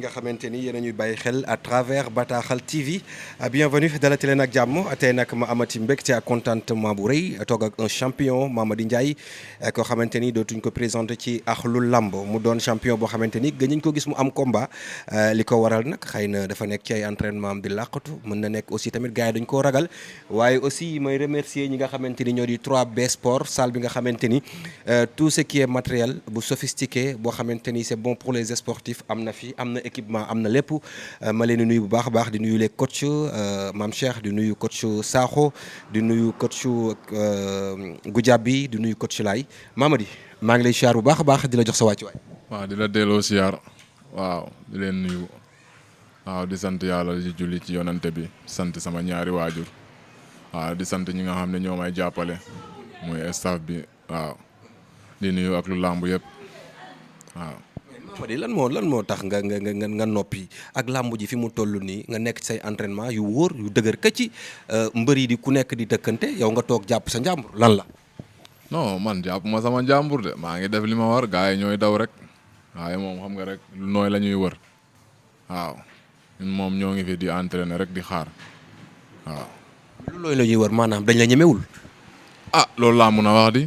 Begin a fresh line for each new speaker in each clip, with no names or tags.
nga xamante ni yéen a ñuy bàyyi xel à travers Bataaxal TV bienvenue dalati leen ak jàmm tey nag ma amati mbégte ak contentement bu rëy toog ak un champion Mamady Ndiaye koo xamante ni dootuñ ko présenté ci axlu lamb mu doon champion boo xamante ni gëj nañ ko gis mu am combat li ko waral nag xëy na dafa nekk ci ay entraînement am di làqatu mën na nekk aussi tamit gars yi dañ koo ragal waaye aussi may remercier ñi nga xamante ni ñoo di 3B Sport salle bi nga xamante ni tout ce qui est matériel bu sophistiqué boo xamante ni c'est bon pour les sportifs am na fi am na équipement am na lépp ma leen di nuyu bu baax a baax di nuyu les coach Mame Cheikh di nuyu coach Sakho di nuyu coach Goudiaby di nuyu coach Laye Mamady maa ngi lay siyaar bu baax a baax di la jox sa wàccuwaay.
waaw di la delloo siyaar waaw di leen nuyu waaw di sant yàlla di julli ci yonante bi sant sama ñaari waajur waaw di sant ñi nga xam ne ñoo may jàppale muy staff bi waaw di nuyu ak lu làmb yëpp waaw.
Mamady lan moo tax nga noppi ak làmb ji fi mu toll nii nga nekk say entraînement yu wóor yu dëgër këcc mbër yi di ku nekk di dëkkante yow nga toog jàpp sa njàmbur lan la.
non man jàpp ma sama njàmbur de maa ngi def li ma war gars yi ñooy daw rek waaye moom xam nga rek lu nooy la ñuy wër waaw ñun moom ñoo ngi fi di entraîner rek di xaar waaw.
lu looy la ñuy wër maanaam dañ la ñemewul.
ah loolu laa mun a wax di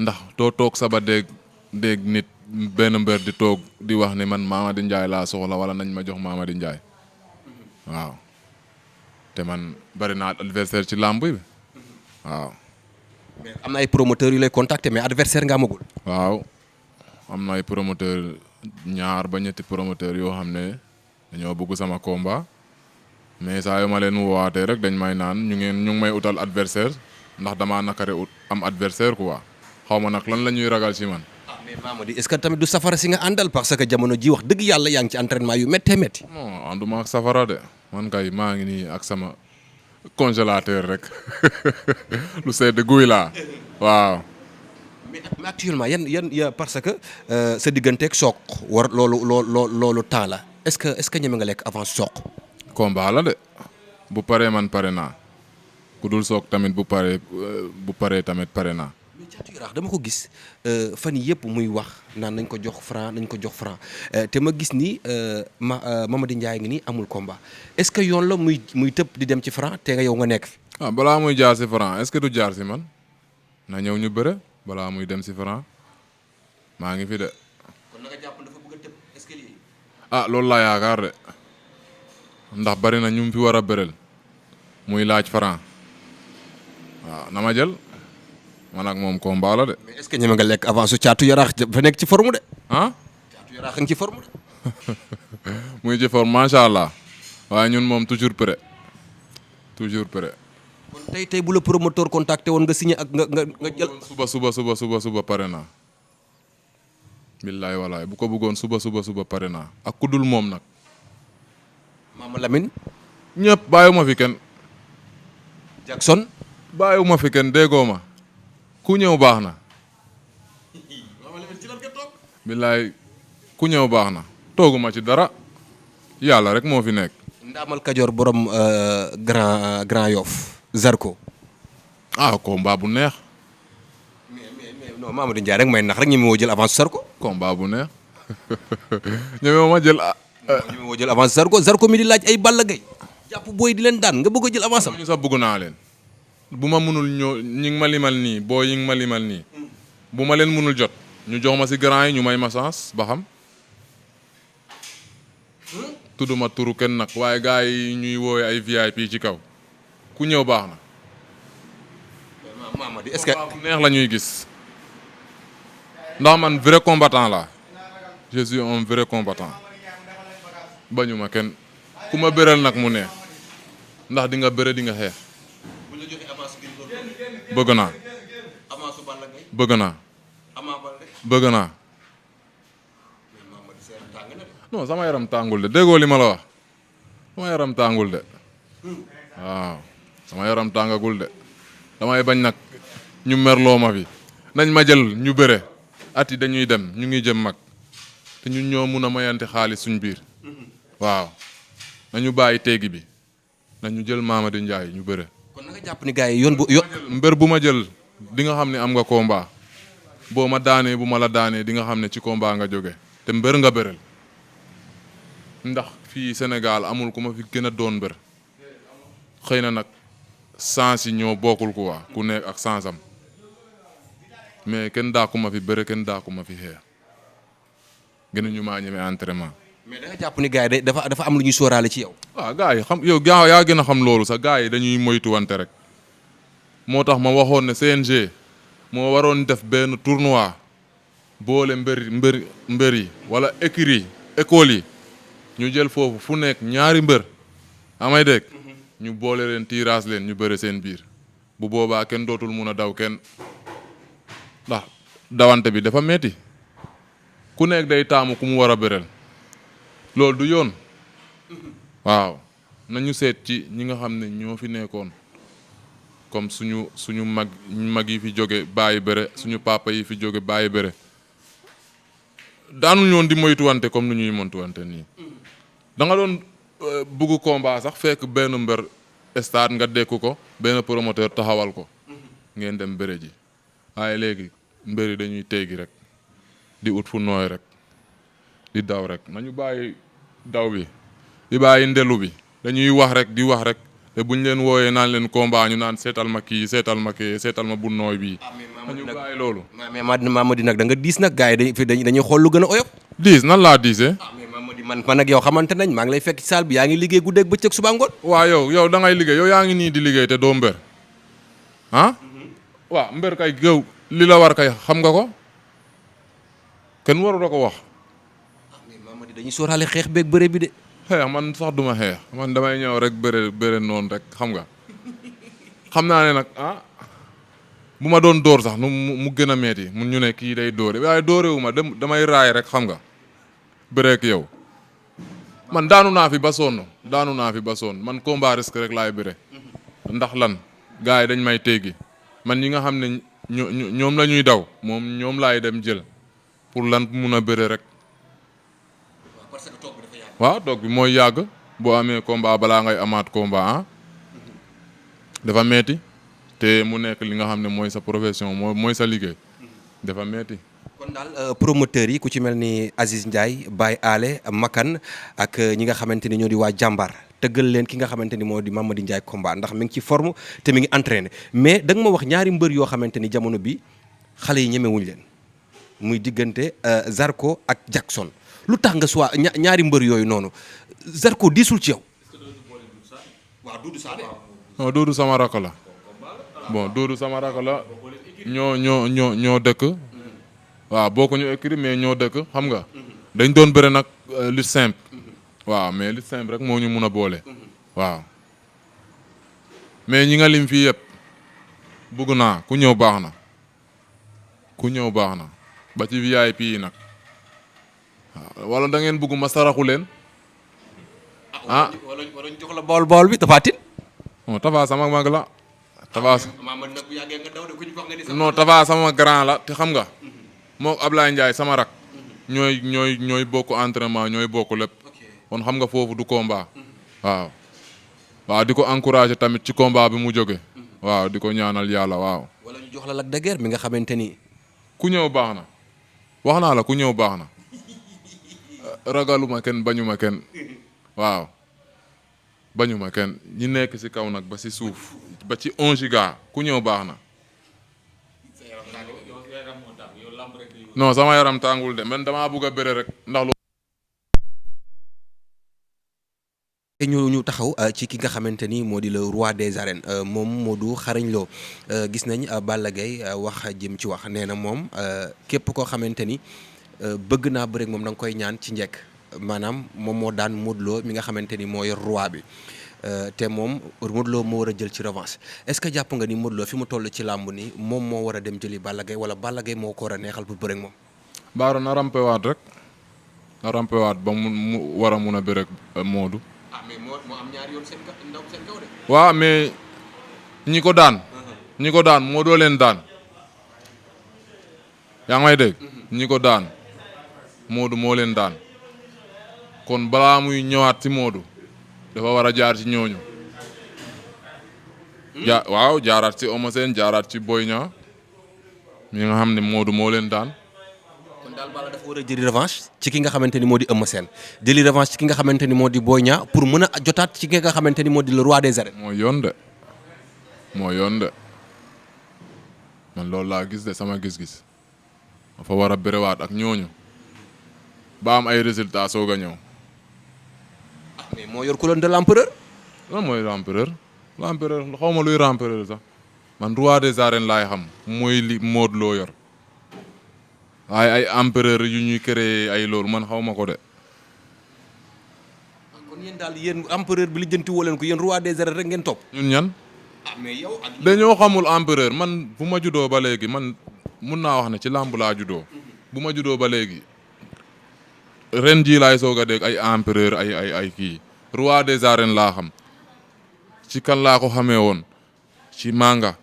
ndax doo toog saba dégg nit benn mbër di toog di wax ne man Mamady Ndiaye laa soxla wala nañ ma jox Mamady Ndiaye waaw te man bari naa adversaire ci làmb bi waaw.
mais am na ay promoteurs yu lay contacter mais adversaire nga amagul.
waaw am na ay promoteur ñaar ba ñetti promoteur yoo xam ne dañoo bëgg sama combat mais saa yu ma leen woowaatee rek dañ may naan ñu ngi may utal adversaire ndax damaa nakare ut am adversaire quoi xaw ma nag lan la ñuy ragal ci man.
mais Mamady est-ce que tamit du safara si nga àndal parce que jamono ji wax dëgg yàlla yaa ngi ci entraînement yu méttee métti.
non ànduma ak safara de man kay maa ngi nii ak sama congélateur rek lu sedd guy laa waaw.
mais actuellement yan parce que sa digganteeg Sokh war loolu temps la est-ce que ñeme nga lekk avant Sokh.
combat la de bu paree man pare naa ku dul Sokh tamit bu paree tamit pare naa.
mais Thiatou Yarakh dama ko gis fan yii yëpp muy wax naan nañ ko jox franc te ma gis ni Mamady Ndiaye ngi nii amul combat est-ce que yoon la muy tëb di dem ci franc te nga yow nga nekk fi.
ah balaa muy jaar si franc est-ce que du jaar si man na ñëw ñu bëre balaa muy dem si franc maa ngi fi de.
kon nga jàpp dafa bëgg a tëb est-ce que lii.
ah loolu laa yaakaar de ndax bari na ñu fi war a bëreel muy laaj franc waaw na ma jël. man ak moom combat la de.
mais est-ce que ñeme nga lekk avant su Thiatou Yarakh dafa nekk ci forme de.
ah.
Thiatou Yarakh a ngi ci forme de.
muy ci forme macha allah waaye ñun moom toujours prêt.
kon tey bu la promoteur contacté woon nga signé ak nga jël.
suba pare naa. billaay walaay bu ko bëggoon suba pare naa ak ku dul moom nag.
Mama Lamine.
ñëpp bàyyiwuma fi kenn.
Jackson.
bàyyiwuma fi kenn déggoo ma. ku ñëw baax na. billaay ku ñëw baax na. tooguma ci dara. yàlla rek moo fi nekk.
Ndaamal Kajoor borom Grand Yoff Zarko.
ah combat bu neex.
mais non Mamady Ndiaye rek may nax rek ñeme woo jël avance Zarko.
combat bu neex. ñeme ma jël.
ñeme woo jël avance Zarko mi di laaj ay Balla Gaye jàpp booy di leen daan nga bëgg a jël avance am.
ñu sax bëgg naa leen. bu ma mënul ñëw ñi ngi ma limal nii boo yi ngi ma limal nii bu ma leen mënul jot ñu jox ma ci grand yi ñu may ma chance ba xam tudduma turu kenn nag waaye gars yi ñuy woowe ay VIP ci kaw ku ñëw baax na.
Mamady est-ce que
neex la ñuy gis ndax man vrai combattant la je suis un vrai combattant bañu ma kenn ku ma bëral nag mu neex ndax di nga bëre di nga xeex. bëgg naa. non sama yaram tàngul de déggoo li ma la wax sama yaram tàngul de waaw sama yaram tàngagul de damay bañ nag ñu merloo ma fi nañ ma jël ñu bëre at yi dañuy dem ñu ngi jëm mag te ñun ñoo mun a mayante xaalis suñ biir waaw nañu bàyyi teegi bi nañu jël Mamady Ndiaye ñu bëre.
kon na nga jàpp ni gars yi yoon
mbër bu ma jël di nga xam ne am nga combat boo ma daanee bu ma la daanee di nga xam ne ci combat nga jóge te mbër nga bëreel ndax fii Sénégal amul ku ma fi gën a doon mbër xëy na nag sens yi ñoo bokkul quoi ku nekk ak sensam mais kenn daaku ma fi bëre kenn daaku ma fi xeex gënuñu maa ñeme entraînement.
mais da nga jàpp ni gars yi dafa am lu ñuy sóoraale ci yow.
waaw gars yi xam yow yaa gën a xam loolu sax gars yi dañuy moytuwante rek moo tax ma waxoon ne CNG moo waroon def benn tournoi boole mbër yi wala écurie école yi ñu jël foofu fu nekk ñaari mbër amay dégg ñu boole leen tirage leen ñu bëre seen biir bu boobaa kenn dootul mun a daw kenn ndax dawante bi dafa metti ku nekk day taamu ku mu war a bëreel loolu du yoon waaw nañu seet ci ñi nga xam ne ñoo fi nekkoon comme suñu mag yi fi jóge bàyyi bëre suñu papa yi fi jóge bàyyi bëre daanu ñoon di moytuwante comme nu ñuy moytuwante nii da nga doon bugg combat sax fekk benn mbër stade nga dekku ko benn promoteur taxawal ko ngeen dem bëre ji waaye léegi mbëri dañuy teggi rek di ut fu nooy rek di daw rek nañu bàyyi daw bi di bàyyi ndelu bi dañuy wax rek di wax rek te buñ leen wooyee naan leen combat ñu naan seetal ma kii seetal ma kii seetal ma bu nooy bii nañu bàyyi loolu.
mais Mamady nag da nga diis nag gars yi dañuy xool lu gën a oyof.
diis nan laa diisee.
mais Mamady man ak yow xamante nañ maa ngi lay fekk ci salle bi yaa ngi liggéey guddeeg bëccëg suba ngoon.
waaw yow da ngay liggéey yow yaa ngi nii di liggéey te doo mbër ah. waaw mbër kay yow li la war kay xam nga ko kenn waru da ko wax.
mais Mamady dañuy sóoraale xeex beeg bëre bi de.
xeex man sax duma xeex man damay ñëw rek bëre noonu rek xam nga xam naa ne nag bu ma doon dóor sax mu gën a metti mun ñu ne kii day dóore waaye dóorewu ma damay raay rek xam nga bëreek yow man daanu naa fi ba sonn man combat risque rek laay bëre ndax lan gars yi dañ may teggi man ñi nga xam ne ñoom la ñuy daw ñoom laay dem jël pour lan mun a bëre rek waaw toog bi mooy yàgg boo amee combat balaa ngay amaat combat dafa metti te mu nekk li nga xam ne mooy sa profession mooy sa liggéey dafa metti
kon daal promoteurs yi ku ci mel ni Aziz Ndiaye Baye Ale Makan ak ñi nga xamante ni ñoo di waa jàmbaar tëggal leen ki nga xamante ni moo di Mamady Ndiaye combat ndax mi ngi ci forme te mi ngi entraîné mais da nga ma wax ñaari mbër yoo xamante ni jamono bi xale yi ñemewuñ leen muy diggante Zarko ak Jackson lu tax nga soit ñaari mbër yooyu noonu Zarko diisul ci yow. waaw
Doudou sama rakk la bon Doudou sama rakk la ñoo dëkk waaw boo ko ñu écrit mais ñoo dëkk xam nga dañ doon bëre nag lutte simple waaw mais lutte simple rek moo ñu mun a boole waaw mais ñi nga lim fii yëpp bugg naa ku ñëw baax na ba ci VIP yi nag waaw wala da ngeen bugg ma saraxu leen
wala ñu jox la bool bi Tapha Tine.
Tapha sama mag la Tapha
Mamady nag bu yàggee nga daw de ku ñu wax nga ni
non Tapha sama grand la te xam nga moo Ablaye Ndiaye sama rak ñooy bokk entraînement ñooy bokk lépp kon xam nga foofu du combat waaw di ko encourager tamit ci combat bi mu jóge waaw di ko ñaanal yàlla waaw.
wala ñu jox la Lac de Guiers mi nga xamante ni.
ku ñëw baax na wax naa la ku ñëw baax na ragaluma kenn bañuma kenn waaw bañuma kenn ñi nekk ci kaw nag ba ci suuf ba ci 1 giga ku ñëw baax na. non sama yaram tàngul de man damaa bugg a bëre rek ndax lu
ñu taxaw ci ki nga xamante ni moo di le roi des arènes moom Modou Xarañ Lo gis nañ Balla Gaye wax jëm ci wax nee na moom képp koo xamante ni bëgg naa bëre ak moom da nga koy ñaan ci njëkk maanaam moom moo daan Modou Lo mi nga xamante ni moo yor roi bi te moom Modou Lo moo war a jël ci revanche est-ce que jàpp nga ni Modou Lo fi mu toll ci làmb ni moom moo war a dem jëli Balla Gaye wala Balla Gaye moo ko war a neexal pour bëre ak moom.
Baara na rampewaat rek na rampewaat ba mu war a mun a bëre ak Modou.
mais moo am ñaari yoon seen kaw de.
waaw mais ñi ko daan moo doo leen daan yaa ngi may dégg. ñi ko daan Modou moo leen daan kon balaa muy ñëwaat ci Modou dafa war a jaar ci ñooñu. waaw jaaraat ci Eumeu Sène jaaraat ci Boy Niang mi nga xam ne Modou moo leen daan.
kon daal Balla dafa war a jëli revanche ci ki nga xamante ni moo di Eumeu Sène jëli revanche ci ki nga xamante ni moo di Boy Niang pour mën a jotaat ci ki nga xamante ni moo di le roi des arènes.
moo yoon de man loolu laa gis de sama gis-gis dafa war a bërewaat ak ñooñu ba am ay résultats soog a ñëw.
mais moo yor couronne de l'empereur.
lan mooy l'empereur xaw ma luy l'empereur sax man roi des arènes laay xam mooy li Modou Lo yor waaye ay empereur yu ñuy créé ay loolu man xaw ma ko de.
kon yéen daal yéen empereur bi lijjanti woo leen ko yéen roi des arènes rek ngeen topp.
ñun ñan.
mais yow ak
dañoo xamul empereur man bu ma juddoo ba léegi man mun naa wax ne ci làmb laa juddoo bu ma juddoo ba léegi ren jii laay soog a dégg ay empereur ay kii roi des arènes laa xam ci kan laa ko xamee woon ci Manga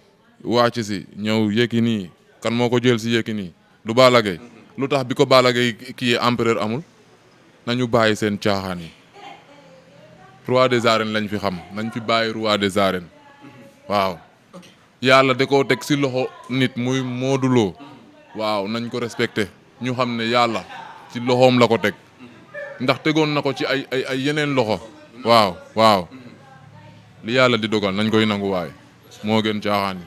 wàcc si ñëw Yékini kan moo ko jël si Yékini du Balla Gaye lu tax bi ko Balla Gaye kii empereur amul nañu bàyyi seen caaxaan yi roi des arènes lañ fi xam nañ fi bàyyi roi des arènes waaw yàlla da koo teg si loxo nit muy Modou Lo waaw nañ ko respecté ñu xam ne yàlla ci loxoom la ko teg ndax tegoon na ko ci ay yeneen loxo waaw li yàlla di dogal nañ koy nangu waay moo gën caaxaan yi.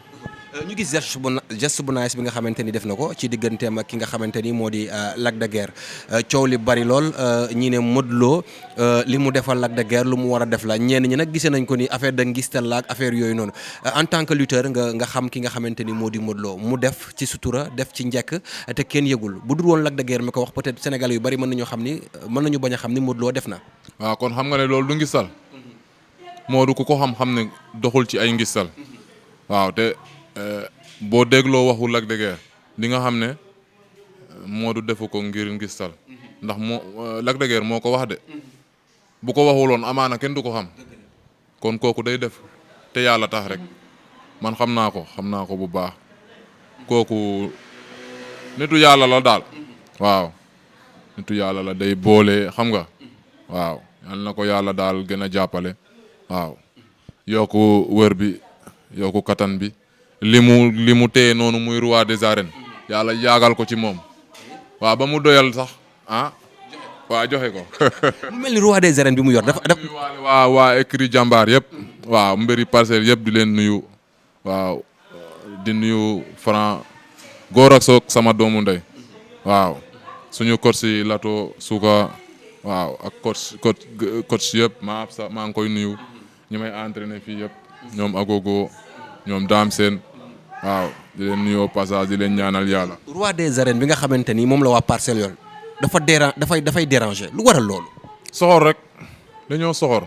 ñu gis geste bu nice bi nga xamante ni def na ko ci digganteem ak ki nga xamante ni moo di Lac de Guiers coow li bari lool ñi ne Modou Lo li mu defal Lac de Guiers lu mu war a def la ñenn ñi nag gisee nañ ko ni affaire da ngistal la ak affaire yooyu noonu en tant que lutteur nga xam ki nga xamante ni moo di Modou Lo mu def ci sutura def ci njëkk te kenn yëgul bu dul woon Lac de Guiers mi ko wax peut-être Sénégal yu bari mën nañu bañ a xam ni Modou Lo def na. waaw
kon xam nga ne loolu du ngistal Modou ku ko xam ne doxul ci ay ngistal waaw te. boo dégloo waxu Lac de Guiers di nga xam ne Modou defu ko ngir ngistal ndax Lac de Guiers moo ko wax de bu ko waxuloon amaana kenn du ko xam kon kooku day def te yàlla tax rek man xam naa ko bu baax kooku nitu yàlla la daal waaw nitu yàlla la day boole xam nga waaw yal na ko yàlla daal gën a jàppale waaw yokku wër bi yokku kattan bi li mu téye noonu muy roi des arènes yàlla yaagal ko ci moom waaw ba mu doyal sax waa joxe ko.
mu mel ni roi des arènes bi mu yor dafa
waa écrit jàmbaar yëpp waaw mbëri parcelle yëpp di leen nuyu waaw di nuyu Franc góor ak soog sama doomu ndey waaw suñu coach si Lato Suka waaw ak coach yëpp maa ngi koy nuyu ñi may entraîné fii yëpp ñoom Agogo ñoom Dame Sène waaw di leen nuyoo passage di leen ñaanal yàlla.
roi des arènes bi nga xamante ni moom la waa parcelle yoon dafay déranger lu waral loolu.
soxor rek dañoo soxor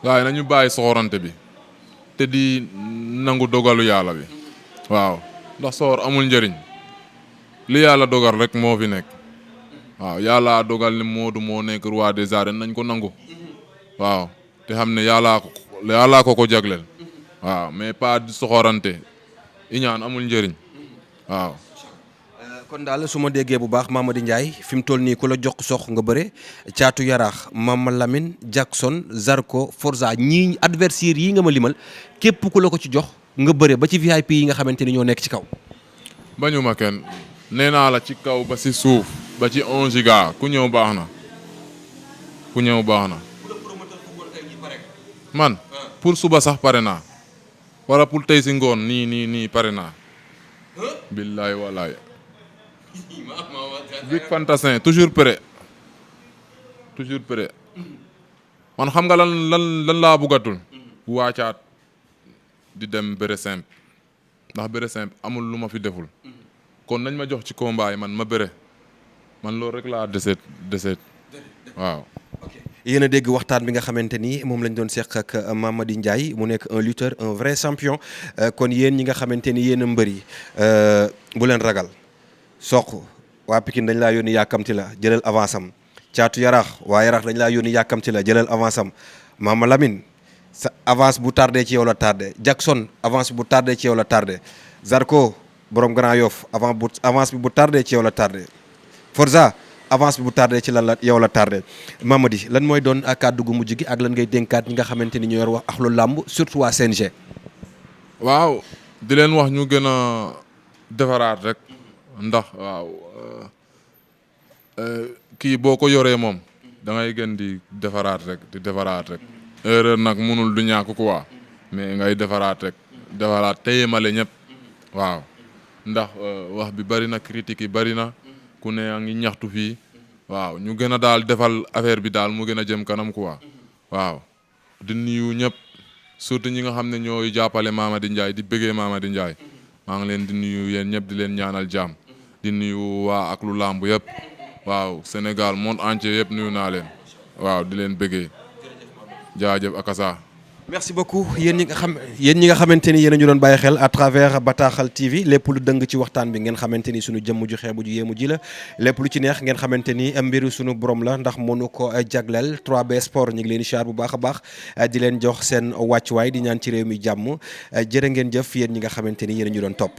waaye nañu bàyyi soxorante bi te di nangu dogalu yàlla bi waaw ndax soxor amul njëriñ li yàlla dogal rek moo fi nekk waaw yàlla dogal ne Modou moo nekk roi des arènes nañ ko nangu waaw te xam ne yàllaa ko jagleel. waaw mais pas di soxorante iñaan amul njëriñ waaw.
kon daal su ma déggee bu baax Mamady Ndiaye fi mu toll nii ku la jox sox nga bëre Caatu Yaraax Mama Lamine Jackson Zarko Forza ñii adversaire yi nga ma limal képp ku la ko ci jox nga bëre ba ci VIP yi nga xamante ni ñoo nekk ci kaw.
bañu ma kenn nee naa la ci kaw ba si suuf ba ci 11 giga ku ñëw baax na man pour suba sax pare naa. wala pour tey si ngoon nii pare naa billaay walaay Big Fantassin toujours prêt man xam nga lan laa bëggatul waacaat di dem bëre simple ndax bëre simple amul lu ma fi deful kon nañ ma jox ci combat yi man ma bëre man loolu rek laa deseet waaw.
yéen a dégg waxtaan bi nga xamante ni moom lañ doon seq ak Mamady Ndiaye mu nekk un lutteur un vrai champion kon yéen ñi nga xamante ni yéen a mbër yi bu leen ragal Sokh waa Pikine dañ laa yónni yàkkamti la jëlal avance am Caatu Yaraax waa Yaraax dañ laa yónni yàkkamti la jëlal avance am Mama Lamine sa avance bu tardé ci yow la tardé Jackson avance bu tardé ci yow la tardé Zarko borom Grand Yoff avance bi bu tardé ci yow la tardé Forza avance bi bu tardé ci lan la yow la tardé Mamady lan mooy doon kàddu gu mujj gi ak lan ngay dénkaat ñi nga xamante ni ñoo yor wax axlu làmb surtout waa CNG.
waaw di leen wax ñu gën a defaraat rek ndax waaw kii boo ko yoree moom da ngay gën di defaraat rek di defaraat rek erreur nag munul du ñàkk quoi mais ngay defaraat te yemale ñëpp waaw ndax wax bi bari na critique yi bari na ku ne a ngi ñaxtu fii waaw ñu gën a daal defal affaire bi daal mu gën a jëm kanam quoi waaw di nuyu ñëpp surtout ñi nga xam ne ñooy jàppale Mamady Ndiaye di bëggee Mamady Ndiaye maa ngi leen di nuyu yéen ñëpp di leen ñaanal jàmm di nuyu waa ak lu làmb yëpp waaw Sénégal monde entier yëpp nuyu naa leen waaw di leen bëggee jaajëf akasa
merci beaucoup yéen ñi nga xamante ni yéen a ñu doon bàyyi xel à travers Bataaxal TV lépp lu dëng ci waxtaan bi ngeen xamante ni sunu jëmm ju xeebu ju yéemu ji la lépp lu ci neex ngeen xamante ni mbiru sunu borom la ndax mënu ko jagleel 3B Sport ñu ngi leen di siyaar bu baax a baax di leen jox seen wàccuwaay di ñaan ci réew mi jàmm jërë ngeen jëf yéen ñi nga xamante ni yéen a ñu doon topp.